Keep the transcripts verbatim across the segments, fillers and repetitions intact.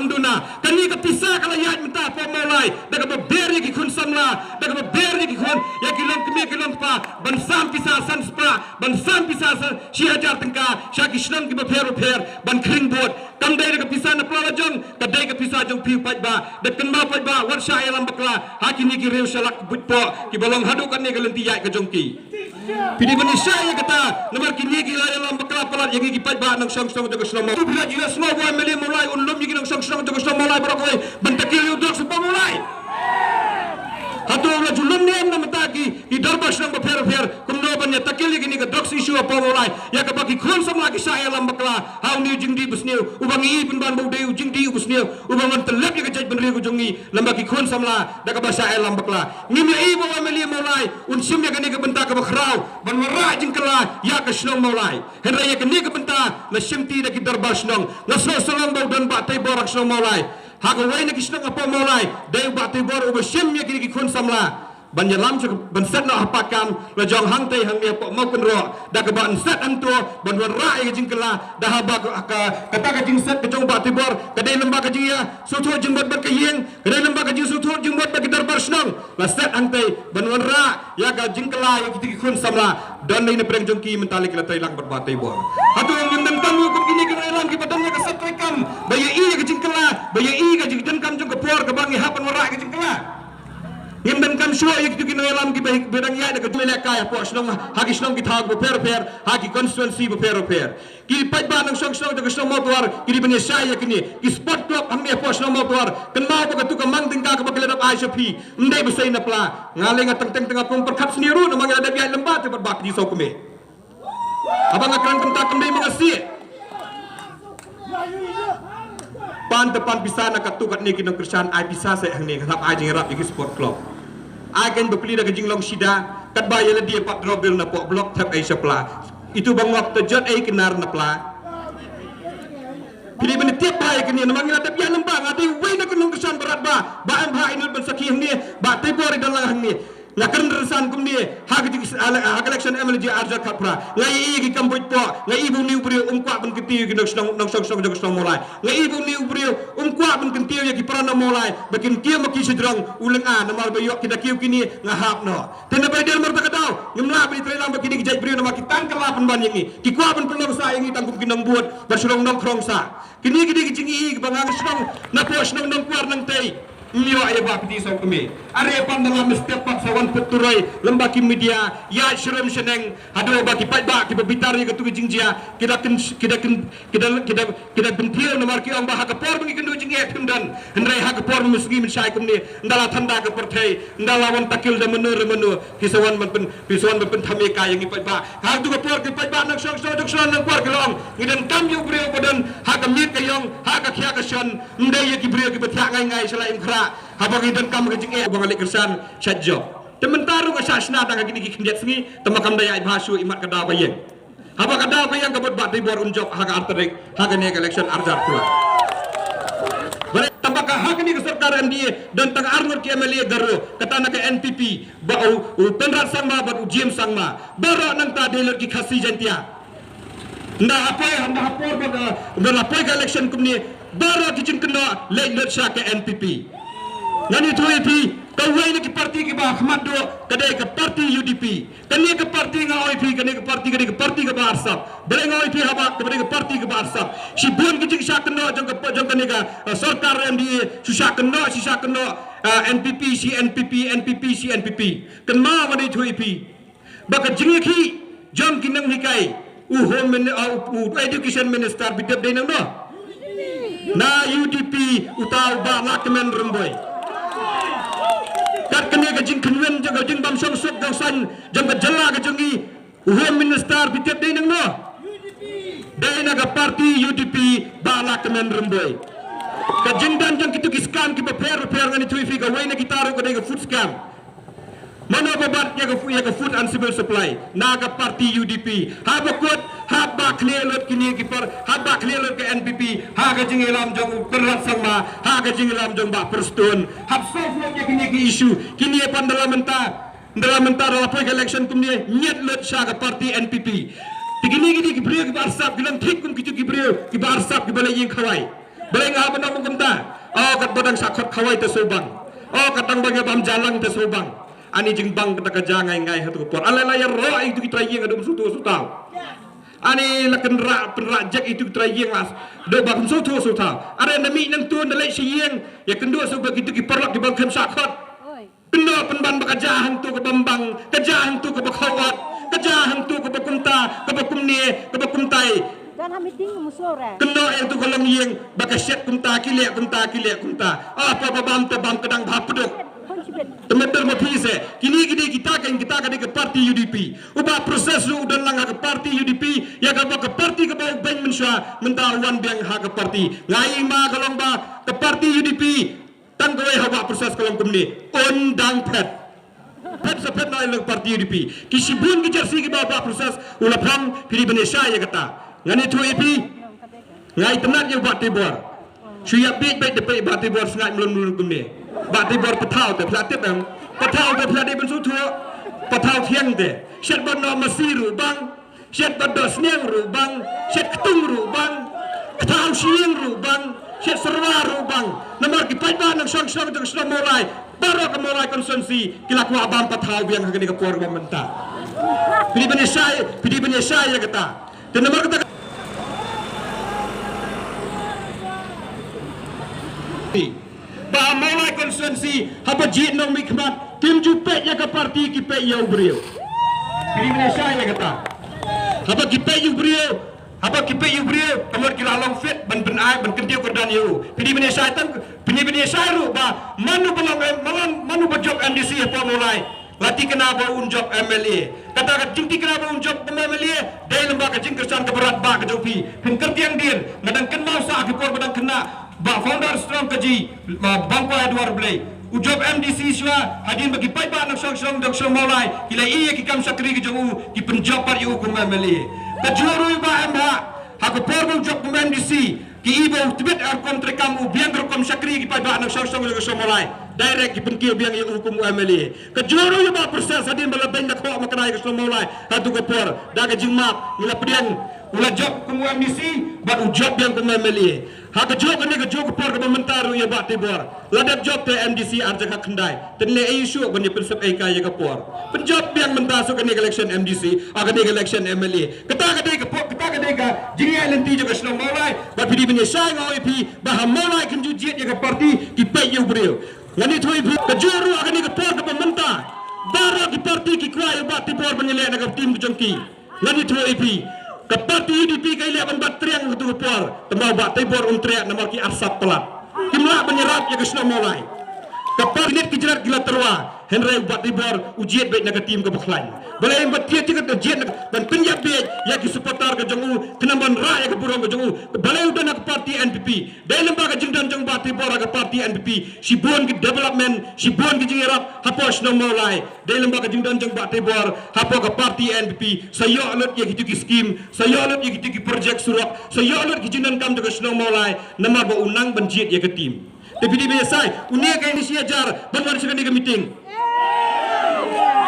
Duna, kane ka pisa ka la ïaid mynta hapoh Mawlai da kaba ber ïa ki khun samla, da kaba ber ïa ki khun, ïa ki longkmie ki longkpa, ban sam pisa san spah, ban sam pisa san shi hajar tyngka sha ki shnong kiba pher bapher ban khring vote. Kam dei da ka pisa na pla la jong, ka dei ka pisa jong phi u paidbah. Da kynmaw paidbah, wat shah ïalam bakla ha kine ki riew shalak buit poh kiba long haduh katne ka lynti ïaid ka jong ki. Phi dei ban ïashai ïa kata, namar kine ki la ïalam bakla palat ïa ngi ki paidbah nongshong shnong jong ka shnong Mawlai. Phi la ju ïohsngew ba u M L A Mawlai un lum ïa ki nongshong shnong jong ka shnong Mawlai baroh kawei ban takil ïa u drugs hapoh Mawlai. Hato la ju lum ne em na mynta ki, ki dorbar shnong bapher bapher kumno ban ïa takil ïa kine ki drugs issue hapoh Mawlai, ïa kaba ki khun samla ki shah ïalam bakla ha une u jingdih basniew uba ngi i pynban ba u dei u jingdih u basniew uba wan tyllep ïa ka jaitbynriew ka jong ngi. Lem bad ki khun samla da kaba shah ïalam bakla. Ngim ïohi ba u M L A Mawlai un shim ïa kane ka bynta kaba khraw ban wanrah jingkylla ïa ka shnong Mawlai. Hynrei ïa kane ka bynta la shimti da ki dorbar shnong. Nga sngewsarong ba u don Bah Teibor ha ka shnong Mawlai. Ha kawei na ki shnong hapoh Mawlai dei u Bah Teibor uba shim ïa kine ki khun samla ban ïalam sha ka, ban set noh ha Pakam la jong hangtei hangne hapoh Mawkynroh, da kaba yn set hangto ban wanrah ïa ka jingkylla. Da haba ka, ka, kata ka jingset ka jong u Bah Teibor ka dei lem bad ka jingïasngewthuh jingmut bad ka ïing, ka dei lem bad ka jingsngewthuh jingmut bad ki dorbar shnong. La set hangtei ban wanrah ïa ka jingkylla ïa kito ki khun samla. Don lei na pdeng jong ki mynta lei ki la trei lang bad Bah Teibor. Hato ngim donkam ïa kum kine ki nongïalam kiba don ïa ka set treikam ba ïohi ïa ka jingkylla, ba ïohi ïa ka jingdonkam jong ka por kaba ngi hap ban wanrah ïa ka jingkylla? Ngim donkam shuh ïa kito ki nongïalam kiba, ba dang ïaid da ka jingïalehkai hapoh shnong, ha ki shnong ki thaw kiba pher pher, ha ki constituency bapher bapher. Ki paidbah nongshong shnong jong ka shnong Mawtawar ki dei ban ïashai ïa kine. Ki sport club hangne hapoh shnong Mawtawar, kynmaw ba katu ka mang tyngka kaba ki la dep ai sha phi, ym dei ba sei na pla. Nga lei nga teng teng teng nga pyrkhat sniew ruh namar nga la dep ïaid lem bad te bad Bah Pynïasoh Kmie. Haba nga kren kumta kam dei ma nga sih. Pan te pan pisa na katu katne ki nongkyrshan, ai pisa seh hangne, nga hap ai jingïarap ïa ki sport club. Ai kein bapli da ka jinglong shida, katba ïa lade pat draw bill napoh block thep ei sha pla. Itu ba ngop te jot ei kynnar na pla. Phi dei ban tiap bha ïa kane namar ngi la dep ïaid lem bad, nga dei uwei na ki nongkyrshan ba radbah ba em bha ïa ngut ban sakhi hangne, Bah Teibor i don lang hangne. Nga kren ryngsan kumne, ha ka jing, ha ka election M L A jong arhajar khatphra. Nga ïohi ïa ki kam buit poh, nga ïohi ba une u briew um kwah ban kyntiew ïa ki nong shnong, nongshong shnong jong ka shnong Mawlai. Nga ïohi ba une u briew um kwah ban kyntiew ïa ki para nong Mawlai ba kin kiew ma ki shajrong, u lynga namar ba ïoh ki da kiew kine nga hap noh. Te na ba dei namar kata ka daw ngim lah ban ïatrei lang bad kine ki jait briew namar ki tang kylla pynban ïa ngi. Ki kwah ban pynlong sah ïa ngi tang kum ki nongbud bad shnong Nongkhrong sah. Kine ki dei ki jingïohi kiba nga shnong napoh shnong Nongkwar Nangtei. Ym ïoh ïa Bah Pynïasoh Kmie. Are pan da la mynstep pat sa wan put turoi lem bad ki media, ïaid sharum shaneng haduh ba ki paidbah kiba bitar ïa katu ka jingjia ki da kyn, ki da kyn, ki da, ki da, ki da pynthiew namar ki ong ba ha ka por ba ngi kynduh jingeh phim don. Hynrei ha ka por mynsngi mynshai kumne, ynda la thanda ka pyrthei, ynda la wan takil da mano re mano, phi sa wan ban pyn, phi sa wan ban pynthame kai ïa ngi paidbah. Ha katu ka por ki paidbah nongshong shnong jong shnong Nongkwar ki la ong, ngi donkam ïa u briew ba don ha ka miet ka ïong, ha ka khia ka shon, ym dei ïa ki briew kiba thiah ngai ngai sha la im khrah. Haba ngi donkam ka jingeh ba nga leit kyrshan sha jop. Te mynta ruh nga shah shna tang ha kine ki khyndiat sngi, te ma kam da ïaid bha shuh imat ka daw ka ïeng. Haba ka daw ka ïeng ka mut Bah Teibor un jop ha ka ar tarik ha kane ka election arhajar khatphra. Balei? Tang ba ka ha kane ka sorkar M D A don tang arngut ki M L A Garo, kata na ka N P P, ba u, u Conrad Sangma bad u James Sangma. Baroh nangta dei lut ki Khasi Jaiñtia. Ynda ha poi, ynda ha por ba ka, ynda ha poi ka election kumne, baroh ki jingkynnoh leit lut sha ka N P P. Ngan ïathuh ïa phi, kawei na ki party kiba khmat duh ka dei ka party U D P. Kane ka party nga ong ïa phi, kane ka party ka dei ka party kaba arsap. Balei nga ong ïa phi haba ka dei ka party kaba arsap? Shibun ki jingshah kynnoh jong ka, jong kane ka, eh, sorkar M D A, shu shah kynnoh, shu shah kynnoh, eh, N P P shi N P P, N P P shi N P P. Kynmaw ngan ïathuh ïa phi ba ka jingïakhih jong ki nonghikai, u Home Mini-, uh, u, u Education Minister Bidep Deinangno na U D P, uta u Bah Lahkmen Rymbui. Kat kane ka jingkhynwin jong ka jingbym shong suk jong saiñ jong ka jylla ka jong ngi, u Home Minister Bidep Deinangno dei na ka party U D P, Bah Lahkmen Rymbui. Ka jingdon jong kitu ki scam kiba pher bapher ngan ïathuh ïa phi, kawei na kita ruh ka dei ka food scam. Mano ba bat ïa ka fu-, ïa ka food and civil supply na ka party U D P? Haba kut, haba khlieh lut kine ki par, haba khlieh lut ka N P P ha ka jingïalam jong u Conrad Sangma, ha ka jingïalam jong Bah Prestone. Hap solve lut ïa kine ki issue, kine pan da la mynta, da la mynta da la poi ka election kumne, ñiad lut sha ka party N P P. Te kine ki dei ki briew kiba arsap, ki long thik kum kitu ki briew kiba arsap kiba leh ïing khawai. Balei nga ban ong kumta? O, kat ba dang sha khot khawai te shu bang. O, kat dang ba nga bam jalang te shu bang. Ani jingbang kata ka ja ngai ngai ha tu ka por. Alai la ïaroh ïa tu ki trai ïing haduh sngewthuh sngewthaw. Ani la kynrah pynrah jek ïa tu ki trai ïing la. Haduh ba sngewthuh sngewthaw. Are na mih nangtu na leit sha ïing. Ïakynduh shuh ba ki tu ki paralok ki bang khlem sha khot. Kynnoh pynban ba ka ja hangtu kaba mbang, ka ja hangtu kaba khawat, ka ja hangtu kaba kumta, kaba kumne, kaba kumtai. Dan ha meeting musuh re. Kynnoh ïa tu ka longïing ba ka shet kumta, ki leh kumta, ki leh kumta. Ah, pa ba bam te bam ka dang bha pduk. Te mynta ma phi se, kine ki dei kita ka, kita ka dei ka parti U D P. U Bah Proses ruh u don lang ha ka parti U D P, ïa kaba ka parti kaba u beiñ mynshuwa, mynta u wan biang ha ka parti. Nga ïohi ma ka long ba ka parti U D P. Tang kawei ha u Bah Proses ka long kumne, un dang phet. Phet sa phet noh ïa la ka parti U D P. Ki shibun ki jersey kiba u Bah Proses u la phong, phi dei ban ïashai ïa kata. Ngan ïathuh ïa phi. Nga itynnad ïa u Bah Teibor. Shu ïa bieit beit da peit Bah Teibor, sngaid mlien mlien kumne. Bah Teibor, pathaw te phi la tip em. Pathaw te phi la dei ban sngewthuh. Pathaw thiang te. Shet bad noh masi ruh bang. Shet bad doh sniang ruh bang, shet ktung ruh bang, kthaw shieng ruh bang, shet serwa ruh bang. Namar ki paidbah nongshong shnong jong ka shnong Mawlai, baroh ka Mawlai constituency, ki la kwah bam pathaw biang ha kane ka por kaba mynta. Phi dei ban ïashai, phi dei ban ïashai ïa kata. Te namar kata ka Ba ha Mawlai constituency haba jied nongmihkhmat kim ju peit ïa ka parti, ki peit ïa u briew. Phi dei ban ïashai ïa kata. Haba ki peit ïa u briew, haba ki peit ïa u briew, ka mut ki la long fit ban, ban ai, ban kyntiew kyrdan ïa u. Phi dei ban ïashai tang, phi dei ban ïashai ruh ba mano ba long, mano, mano ba jop M D C hapoh Mawlai. La thikna ba un jop M L A. Kata ka jingthikna ba un jop kum M L A, dei lyngba ka jingkyrshan kaba radbah ka jong phi. Phin kyrtiang dien, nga dang kynmaw sa ha ki por ba dang khynnah, Bah Founder Strong Kaji, Bah Bangkoi Edward Blei. U jop M D C shuwa, hadien ba ki paidbah nongshong shnong jong ka shnong Mawlai ki la ïohi ïa ki kam shakri ka jong u, ki pynjop pat ïa u kum M L A. Kajuh ruh ïa u Bah M Bhah, ha ka por ba u jop kum M D C, ki i ba u tbit ha rukom treikam, u biang ka rukom shakri ïa ki paidbah nongshong shnong jong ka shnong Mawlai. Direct ki pynkiew biang ïa u kum u M L A. Kajuh ruh ïa u Bah Proses, hadien ba la beiñ da khoh makna ïa ka shnong Mawlai ha tu ka por, da ka jingmap, u la pdiang, u la jop kum u M D C bad u jop biang kum u M L A. Ha kajuh kane kajuh ka por kaba mynta ruh ïa u Bah Teibor, la dep jop te M D C ar jaka khyndai. Te leh ei shuh ban ïa pynsep ei kai ïa ka por. Pynjop biang mynta shuh kane ka election M D C, ha kane ka election M L A. Kata ka dei ka por, kata ka dei ka jingïaid lynti jong ka shnong Mawlai. Bad phi dei ban ïashai, nga ong ïa phi ba ha Mawlai kim ju jied ïa ka parti, ki peit ïa u briew. Ngan ïathuh ïa phi, kajuh ruh ha kane ka por kaba mynta, baroh ki parti ki kwah ïa u Bah Teibor ban ïaleh na ka team ka jong ki. Ngan ïathuh ïa phi, ka parti U D P ka ïaleh ban bat triang ha tu ka por. Tangba u Bah Teibor um treh namar ki arsap palat. Kim lah ban ïarap ïa ka shnong Mawlai. Ka parti net ki jrat ki la tyrwa. Hynrei u Bah Teibor u jied beit na ka team kaba khlaiñ. Balei um bat triang, ka jied na, ban pynïap beit ïa ki supporter ka jong u, khnang ban rah ïa ka burom ka jong u. Balei u don ha ka parti N P P? Dei lyngba ka jingdon jong u Bah Teibor ha ka parti N P P, shibun ki development, shibun ki jingïarap hapoh shnong Mawlai. Dei lyngba ka jingdon jong u Bah Teibor hapoh ka parti N P P, sa ïoh lut ïa kitu ki skim, sa ïoh lut ïa kitu ki projek surok, sa ïoh lut ki jingdonkam jong ka shnong Mawlai, namar ba u nang ban jied ïa ka team. Te phi dei ban ïashai, une ka ïa shi hajar ban wan sha kane ka meeting.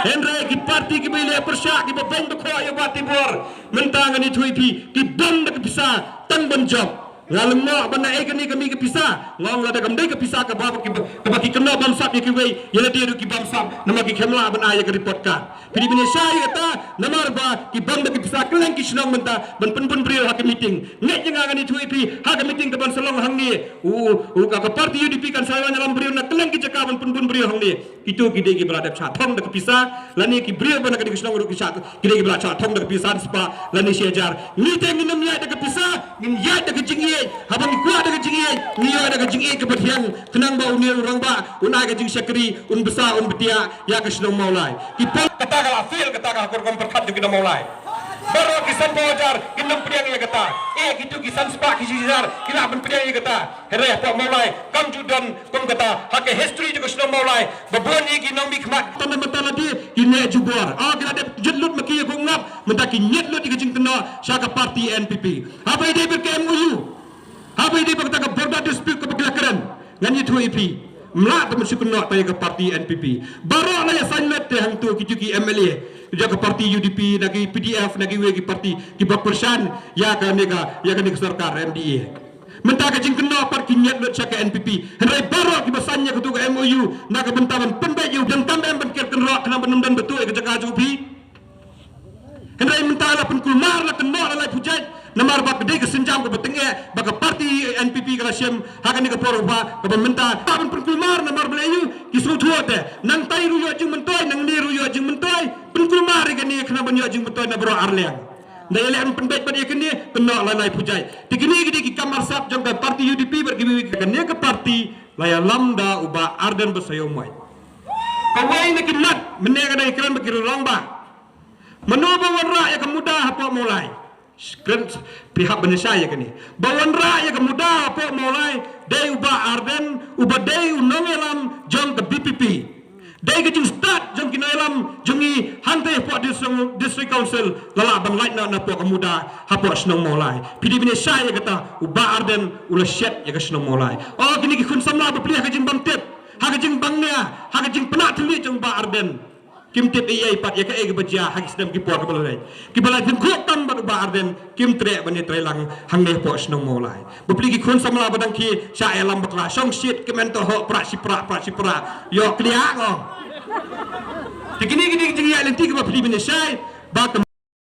Hynrei ki parti kiba ïaleh pyrshah, kiba beiñ ba khoh ïa u Bah Teibor, mynta ngan ïathuh ïa phi, ki bom da ka pisa tang ban jop. Nga lyngngoh ban ai kane ka mih ka pisa. Nga ong lada kam dei ka pisa kaba, kaba, kaba ki kynnoh bamsap ïa kiwei, ïa lade ruh ki bamsap namar ki khlem lah ban ai ïa ka report card. Phi dei ban ïashai ïa kata, namar ba ki bom da ka pisa kylleng ki shnong mynta ban pynbun briew ha ka meeting. Ngeit ïa nga, ngan ïathuh ïa phi, ha ka meeting kaban sa long hangne, u, u, ka, ka parti U D P kan sa ïalam briew na kylleng ki jaka ban pynbun briew hangne. Kitu ki dei kiba la dep shah thong da ka pisa, lane ki briew ba na kane ka shnong ruh ki shah, ki dei kiba la shah thong da ka pisa san spah lane shi hajar. Ngi te ngin ym ïaid da ka pisa, ngin ïaid da ka jingïeit. Haba ngi kwah da ka jingïeit, ngi ïaid da ka jingïeit kaba thiang, khnang ba une u rangbah un ai ka jingshakri, un bsa, un btiah ïa ka shnong Mawlai. Ki pom kata ka la fail, kata ka ha ka rukom pyrkhat jong ki nong Mawlai. Baroh ki sanphew hajar kin ym pdiang ïa kata. Eh, kitu ki san spah ki shi hajar ki lah ban pdiang ïa kata. Hynrei hapoh Mawlai kam ju don kum kata ha ka history jong ka shnong Mawlai. Ba bun ïa ki nongmihkhmat. Tang mynta lade ki neh jubor. Ah, ki la dep jied lut ma ki ïa ka umngap, mynta ki ngiat lut ïa ka jingkynnoh sha ka parti N P P. Haba ïadei bad ka M O U, haba ïadei bad kata ka border dispute kaba ki la kren, ngan ïathuh ïa phi, ym lah te ban shu kynnoh tang ïa ka parti N P P. Baroh la ïa sign lut te hangto kitu ki M L A jong ka parti U D P, na ki P D F, na kiwei ki parti kiba kyrshan ïa kane ka, ïa kane ka sorkar M D A. Mynta ka jingkynnoh pat ki ñiad lut sha ka N P P. Hynrei baroh kiba sign ïa katu ka M O U na ka bynta ban pynbeit ïa u, donkam em ban ker kynroh khnang ban ym don ba tuh ïa ka jaka jong phi? Hynrei mynta la pynkulmar, la kynnoh la lai pyrjait namar ba ka dei ka sienjam kaba tyngeh ba ka party N P P ka la shim ha kane ka por ba kaba mynta. Ba ban pynkulmar namar balei? Ïoh ki sngewthuh te, nangtai ruh ïoh jingmyntoi, nangne ruh ïoh jingmyntoi. Pynkulmar ïa kane khnang ban ïoh jingmyntoi na baroh arliang. Nda ïaleh ban pynbeit pat ïa kane, kynnoh la lai pyrjait. Te kine ki dei ki kam marsap jong ka party U D P bad kiwei kiwei. Kane ka party la ïalam da u Bah Ardent Basaiawmoit. Kawei na ki mat mynne ka dei kren ba ki rong ba, mano ba wanrah ïa ka muda hapoh Mawlai? Kren, phi hap ban ïa shai ïa kane. Ba wanrah ïa ka muda hapoh Mawlai dei u Bah Ardent, uba dei u nongïalam jong ka V P P. Dei ka jingstad jong ki nongïalam jong ngi hangtei hapoh District, District Council la lah ban lait noh napoh ka muda hapoh shnong Mawlai. Phi dei ban ïa shai ïa kata, u Bah Ardent u la shet ïa ka shnong Mawlai. O kine ki khun samla bapli, ha ka jingbymtip, ha ka jingbymnia, ha ka jingpynah thylliej jong u Bah Ardent, kim tip ei ei pat ïa kaei kaba jia ha ki snem ki por kaba la leit. Kiba la pynkhuid tam bad u Bah Ardent kim treh ban ïatreilang hangne hapoh shnong Mawlai. Bapli ki khun samla ba dang khie shah ïalam bakla, shong shit, kmen to hok, prah shi prah, prah shi prah. Ïoh kliang o. Te kine kine ki jingïaid lynti kiba phi dei ban ïa shai ba ka